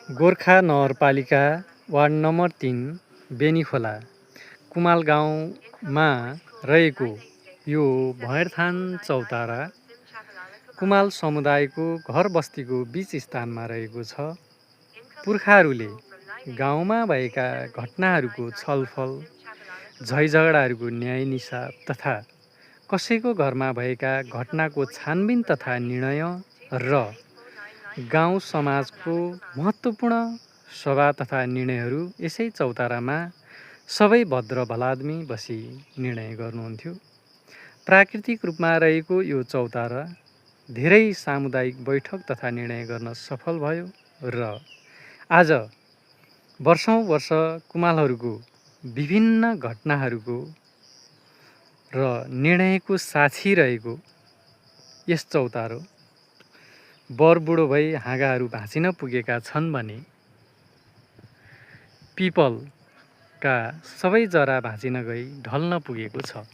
गोर्खा नगरपालिका ward number 3 बेनीखोला Kumal गाउँमा रहेको यो भैरथान चौतारा कुमाल समुदायको घर बस्तीको बीच स्थानमा रहेको छ। पुर्खाहरूले गाउँमा भएका घटनाहरूको छलफल, झैझगडाहरूको न्याय निसाब तथा कसैको घरमा भएका घटनाको छानबिन तथा निर्णय र गाउँ समाजको महत्त्वपूर्ण सभा तथा निर्णयहरू यसै चौतारामा सबै भद्र भलाद्मी बसी निर्णय गर्नुहुन्थ्यो। प्राकृतिक रूपमा रहेको यो चौतारा धेरै सामुदायिक बैठक तथा निर्णय गर्न सफल भयो र आज वर्षौं वर्ष कुमालहरूको विभिन्न घटनाहरूको र निर्णयको साक्षी रहेको यस चौतारो बरबुढो भई हाँगाहरू भाँचिन पुगेका छन् भने पिपलका सबै जरा भाँचिन गई ढल्न पुगेको छ।